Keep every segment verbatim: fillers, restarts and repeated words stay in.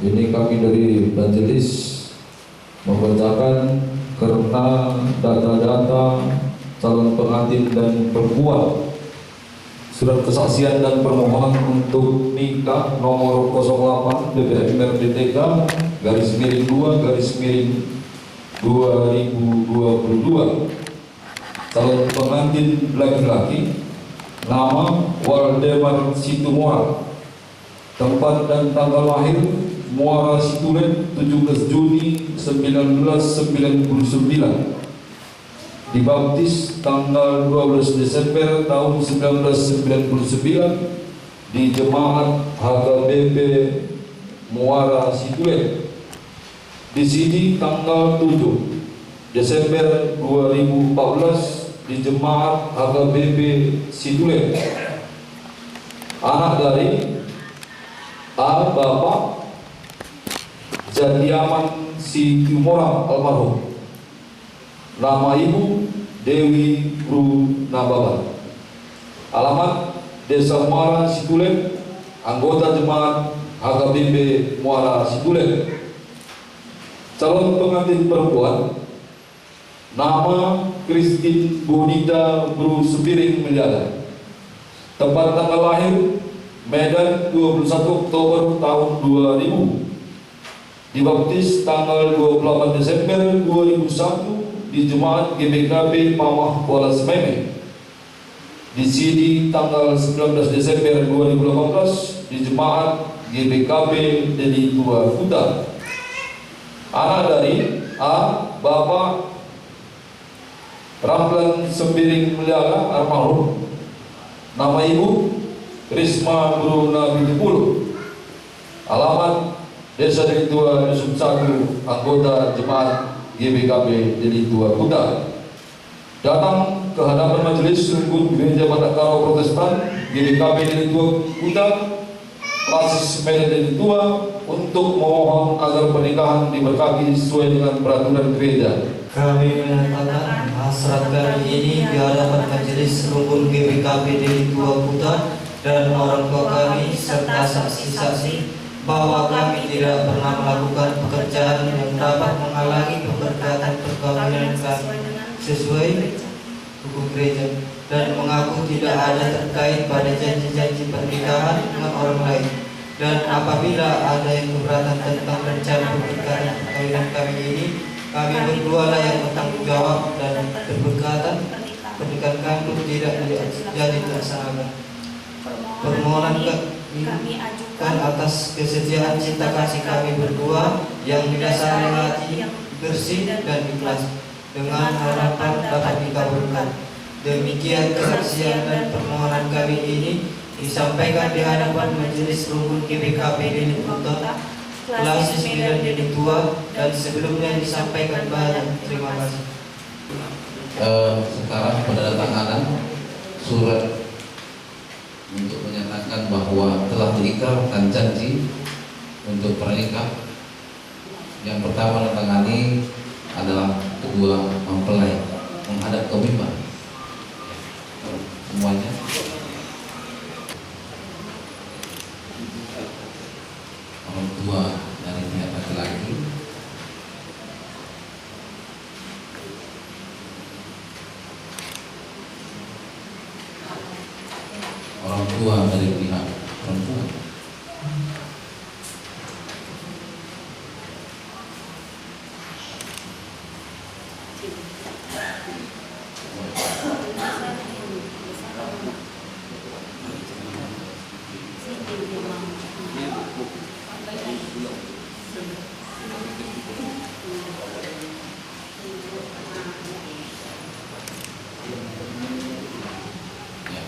Ini kami dari Majelis membacakan kerna data-data calon pengantin dan perempuan. Surat kesaksian dan permohonan untuk nikah nomor kosong delapan B B M R D T K garis miring dua garis miring dua ribu dua puluh dua. Calon pengantin laki-laki, nama Waldemar Situmorang. Tempat dan tanggal lahir, Muara Situlen, tujuh belas Juni sembilan belas sembilan puluh sembilan. Dibaptis tanggal dua belas Desember tahun sembilan belas sembilan puluh sembilan di Jemaat H K B P Muara Situlen. Disidi tanggal tujuh Desember dua ribu empat belas di Jemaat H K B P Situlen. Anak dari A. Bapak Jandiaman Situmorang almarhum. Nama ibu Dewi Gru Nababan. Alamat Desa Muara Situlen, anggota Jemaat H K B P Muara Situlen. Calon pengantin perempuan, nama Christine Bonita Bru Sembiring Meliala. Tempat tanggal lahir, Medan, dua puluh satu Oktober tahun dua ribu. Dibaptis tanggal dua puluh delapan Desember dua ribu satu di Jemaat G B K P Pamah Kuala Sememe. Disidi tanggal sembilan belas Desember dua ribu delapan belas di Jemaat G B K P Deli Tua Kuta. Anak dari A. Bapak Ramlan Sembiring Meliala almarhum. Nama ibu Risma Bruna Pitupulu. Alamat Desa Deli Tua, Dusun Sagu, anggota Jemaat G B K P Deli Tua Kuta. Datang ke hadapan Majelis Runggun Gereja Batak Karo Protestan, G B K P Deli Tua Kuta, Klasis Medan Deli Tua, untuk memohon agar pernikahan diberkati sesuai dengan peraturan gereja. Kami menyatakan hasrat kami ini di hadapan Majelis Runggun G B K P Deli Tua Kuta dan orang tua kami, serta saksi-saksi, bahwa kami tidak pernah melakukan pekerjaan yang dapat menghalangi pemberkatan perkawinan kami sesuai hukum gereja, dan mengaku tidak ada terkait pada janji-janji pernikahan dengan orang lain. Dan apabila ada yang keberatan tentang rencana pemberkatan perkawinan kami ini, kami berdualah yang bertanggung jawab, dan pemberkatan pernikahan kami pun tidak jadi terlaksanakan. Permohonan kami ajukan atas kesetiaan cinta kasih kami berdua yang didasari hati yang bersih dan ikhlas, dengan harapan dapat dikabulkan. Demikian kesaksian dan permohonan kami ini disampaikan di hadapan Majelis Runggun G B K P Deli Tua Kuta, Klasis Medan Deli Tua, dan sebelumnya disampaikan banyak. Terima kasih. Eh, sekarang penandatanganan surat untuk menyatakan bahwa telah diikrarkan janji untuk pernikah. Yang pertama menandatangani adalah kedua mempelai menghadap ke mimbar. Semuanya. Orang tua dari pihak laki-laki. Orang tua dari pihak perempuan. Ya.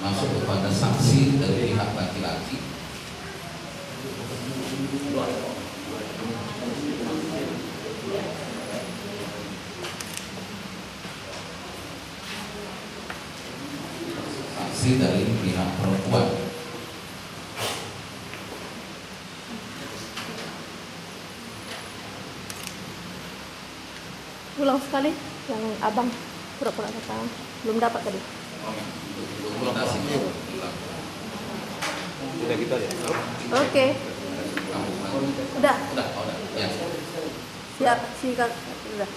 Masuk kepada saksi dari pihak laki-laki. Saksi dari pihak perempuan. Ulang sekali, yang abang pura-pura kata belum dapat tadi. Sudah kita ya. Oke. Udah. Udah, oh, udah. Ya. Siap, sikat. Udah.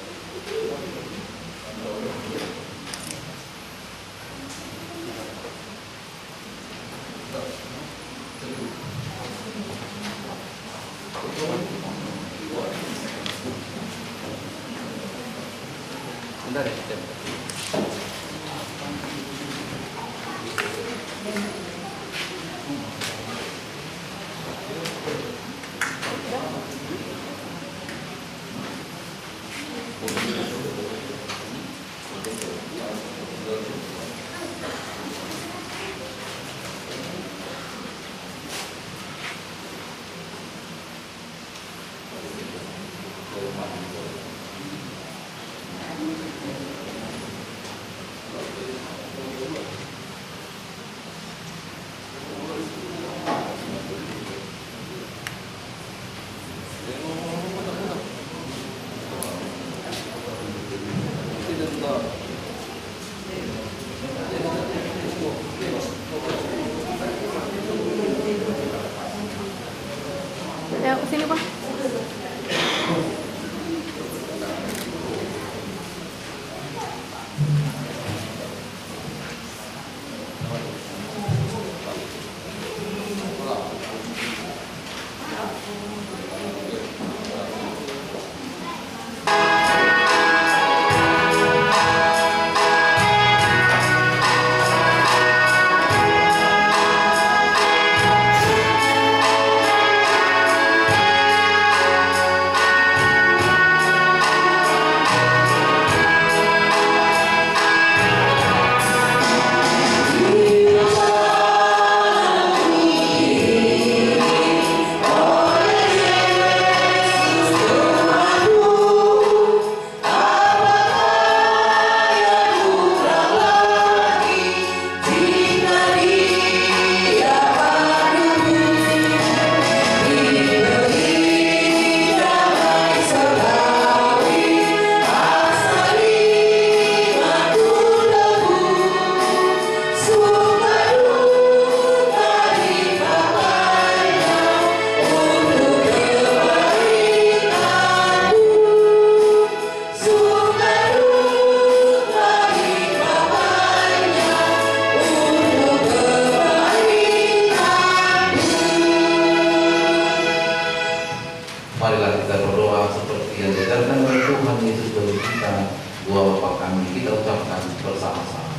Bentar ya, Cep. Ya, sini, Bang. Marilah kita berdoa seperti yang diajarkan oleh Tuhan Yesus bagi kita. Doa Bapa kami kita ucapkan bersama-sama.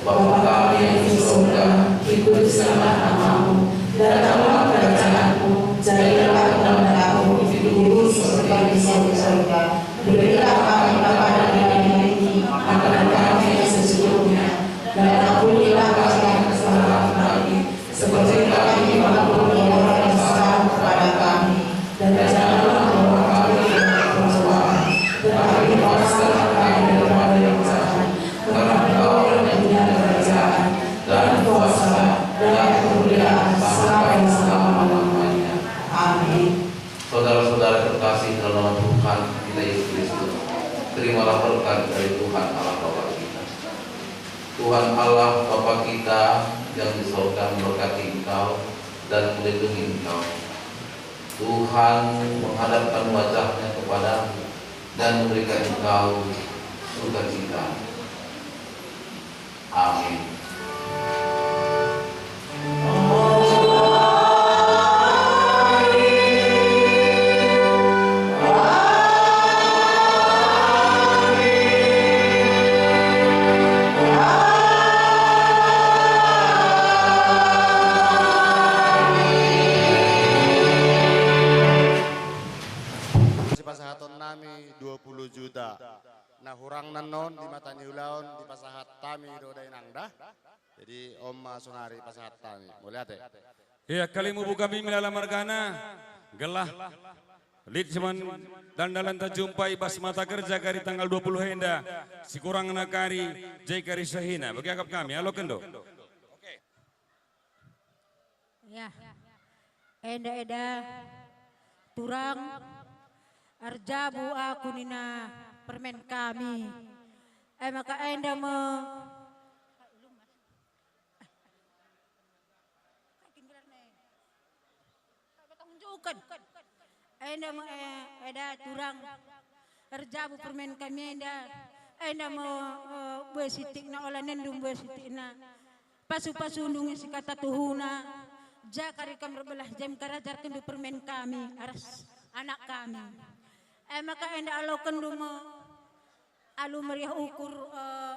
Bapa kami yang di surga, dikuduskanlah namamu, datanglah kerajaanmu, jadilah kehendakmu di bumi seperti di surga. Berilah kami makan kami hari ini, makanan kami yang secukupnya, dan ampunilah kami kesalahan kami, seperti kami mengampuni orang yang salah kepada kami, dan janganlah membawa kami ke dalam pencobaan, tetapi lepaskanlah kami daripada yang jahat, karena Engkau yang punya kerajaan, dan kuasa, dan kemuliaan, sampai selama-lamanya. Amin. Saudara-saudara terkasih dalam nama Tuhan kita Yesus Kristus, terimalah berkat dari Tuhan Allah Bapa kita. Tuhan Allah Bapa kita yang di sorga memberkati engkau dan melindungi engkau. Tuhan menghadapkan wajahnya kepadamu dan memberikan engkau sukacita. Amin. Sipasahaton nami dua puluh juta. Nah, hurangna non di mata ni ulaon dipasahat kami doda inangda. Jadi, Oma sonari pasahat kami. Mauliate. Ia, kalimu buka mi melala margana, gelah lit cuman dan dalan tajumpai bas mata kerja kari tanggal dua puluh enda, sikurangna kari, jai kari sehina. Bagi akap kami, aloken do. Ya. Enda-enda turang, erjabu aku nina permen kami. E maka enda me. Kai kin gelarna e? Kai bertanggung jawabken. Enda me, eh, eda turang erjabu permen kami enda. Enda me, eh, bue sitikna ola nendum bue sitikna. Pasu-pasu ndungi si kata tuhuna. Ja kari kam erbelas jem karajarkenndu permen kami aras anak kami. Eh, maka enda alokenndu me alu meriah ukur, eh,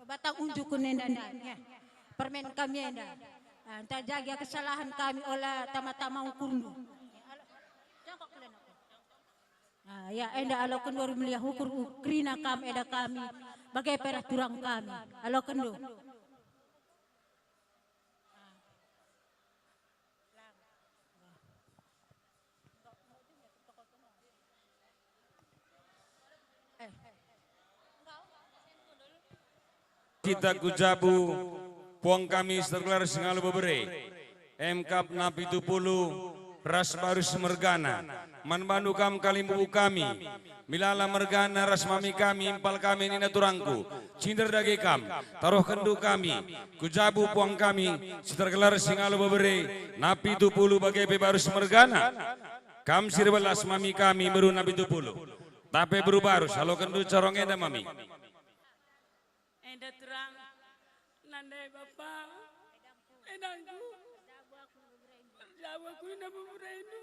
Batang unjukun enda, enda, ya. Permen kami enda. Ah, ntah jaga kesalahan kami ola tama-tama ukurndu. Ah, ya, enda alokenndu meriah ukur, ukur kerina kam eda kami, bage pe arah turang kami. Alokenndu. Kita ku jabu, puang kami si tergelar si ngalo bebere, emkap napi tupulu ras barus mergana, man bandu kam kalimbubu kami, milala mergana ras mami kami, impal kami nina turangku, cinder dage kam, taruhkenndu kami, ku jabu puang kami, si tergelar si ngalo bebere, napi tupulu bage pe barus mergana. Kam si erbelas mami kami beru napi tupulu. Tape beru barus, alokenndu carong enda mami. Enda turang, nande bapa, edangku. Erjabu aku nina beberendu.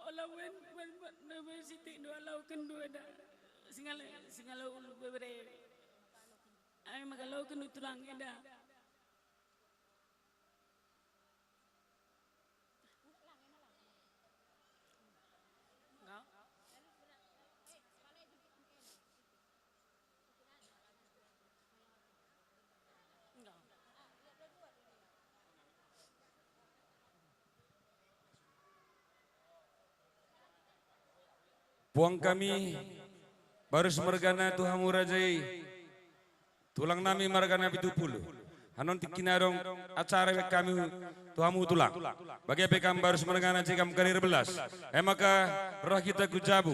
Ola wen, wen, wen, wen sitikndu alokenndu enda. Singalo, singalo ulu bebere. Ami maka alokenndu turang enda. Puang kami, barus mergana tuhamu raja i, tulang nami mergana pitu puluh. Hanon tikina dong acara we kami tuhamu tulang. Bage pe kam barus mergana je kam kari erbelas. E maka reh kita ku jabu.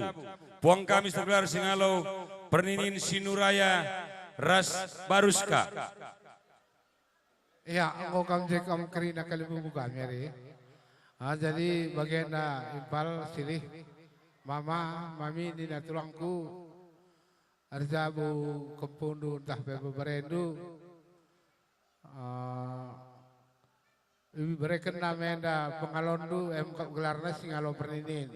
Puang kami si tergelar si ngalo, perninin Sinuraya ras Baruska. Ia, enggo kam je kam kerina kalimbubu kami ari. Ah, jadi bagenda impal silih mama, mami nina tulangku, erjabu kempundu ntah pe beberendu. Ah, iberekenna me enda pengalonndu, emkap gelarna si ngalo perninin.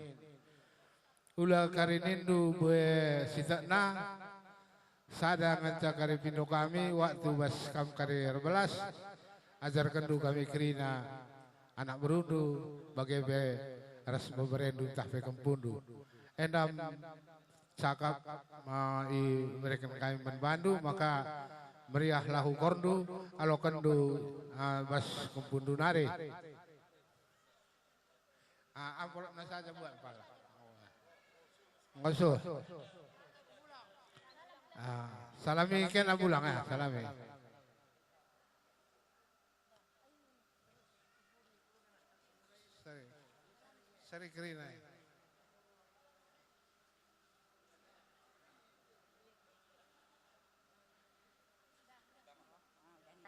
Ula kari nindu bue sitekna, sada ngenca kari pindo kami, waktu bas kam kari erbelas, ajarkenndu kami kerina anak berundu, bage pe ras beberendu ntah pe kempundu. Enda cakap, eh, ibereken kami man bandu, maka meriahlah ukorndu, alokenndu, eh, bas kempundu nari. Ah, amplopna saja buat pala. Ngasuh. Ah, salami kena bulang ya, salami. Sari. Sari kerina.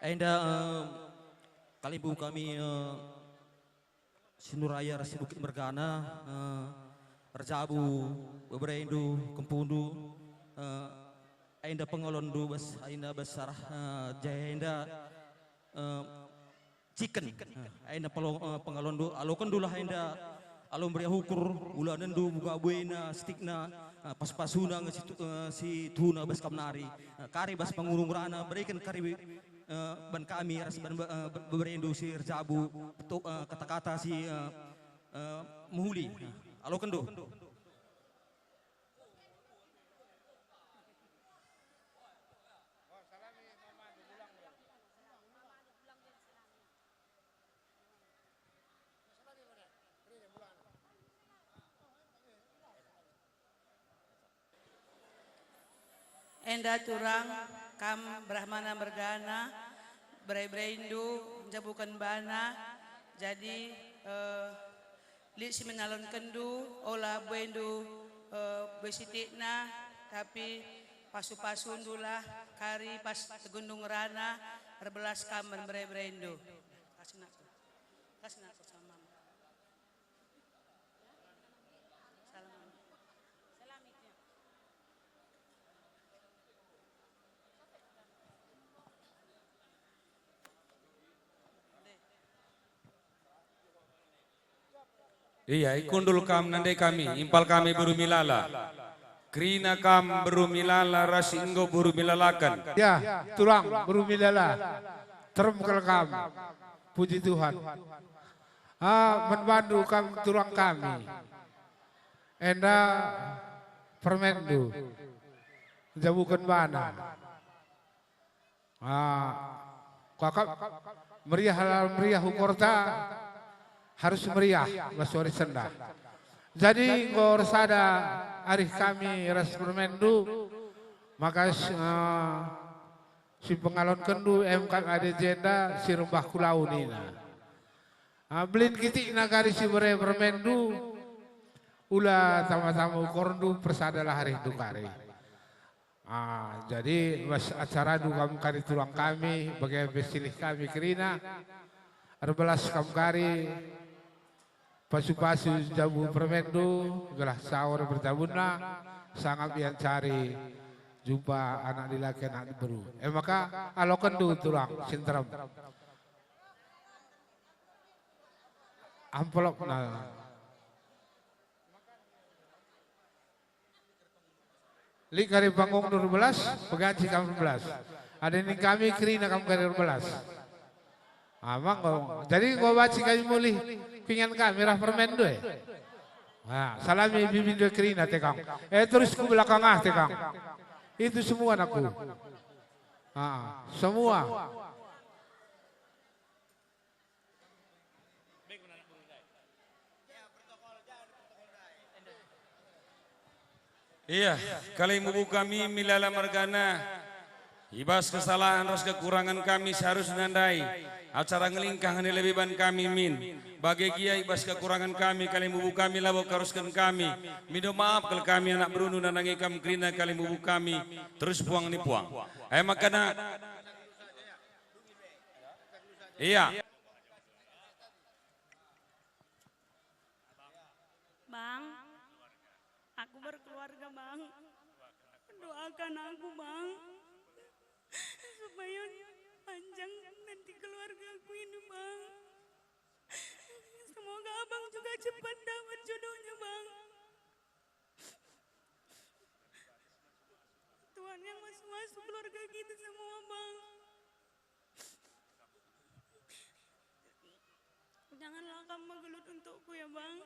Enda, em, kalimbubu kami, eh, Sinuraya ras si Bukit Mergana, eh, erjabu beberendu, kempundu, eh, enda pengalonndu bas, enda bas arah, eh, jenda, eh, ciken. Eh, enda pelo-, eh, pengalonndu, alokenndulah enda, alo meriah ukur, ula nendu, buka buena, sitikna, eh, pas-pasuna nge si tu-, eh, si tuhuna bas kam nari. Eh, kari bas pangurung rana, bereken kari, eh, ban kami ras ban be-, eh, be-, beberendu si erjabu, to-, eh, kata-kata si, eh, eh, mehuli. Eh, alokenndu. Enda turang kam Brahmana mergana, bere-bereindu njabuken bana, jadi, eh, lit si menalonkenndu, ola buendu, eh, bue sitikna, tapi pasu-pasundulah kari pas tegundung rana, erbelas kam man bere-bereindu. Kasih aku sama. Salam. Salam itu. Ia, ikundul kam nande kami, impal kami beru Milala. Kerina kam beru Milala ras si enggo beru Milalaken. Ya, turang beru Milala. Terem kal kam. Puji Tuhan. Ah, man bandu kam turang kami. Enda permenndu. Jabuken bana. Ah, kuakap meriah la meriah ukurta, harus meriah bas wari sendah. Jadi enggo ersada arih kami ras permenndu, maka s-, eh, si pengalonkenndu em kap adi jenda si rembah kulau nina. Ah, belin kitikna kari si bere permenndu, ula tama-tama ukurndu, persadalah arihndu kari. Ah, jadi bas acarandu kam kari turang kami, bage pe silih kami kerina. Erbelas kam kari, pasu-pasu jabu permenndu, gelah saur berjabunna, sangap iancari jumpa anak dilaki anak diberu. E maka alokenndu turang si nterem. Amplopna. Lit kari panggung erbelas, peganci kam erbelas. Adi ning kami kerina kam kari erbelas. Ah, manggo. Jadi enggo banci kami mulih ku ingan kami rah permenndu e. Nah, salami bibindu kerina tekang. Eh, terus ku belakang ah tekang. Itu semua anakku. Ah, semua. Ia, kalimbubu kami Milala mergana, i bas kesalahan ras kekurangen kami seharusna ndai, acara ngelingkah ngeni lebe ban kami min. Bage gia i bas kekurangen kami, kalimbubu kami labo karusken kami. Mindo maaf kal kami anak berundu nandangi kam kerina kalimbubu kami, terus puang ni puang. E maka na-, Ia. Bang, aku berkeluarga, Bang. Doakan aku, Bang, supaya panjang nanti keluargaku ini, Bang. Semoga Abang juga cepat dapat jodohnya, Bang. Tuhan yang masuk-masuk keluarga kita semua, Bang. Janganlah kamu gelut untukku ya, Bang.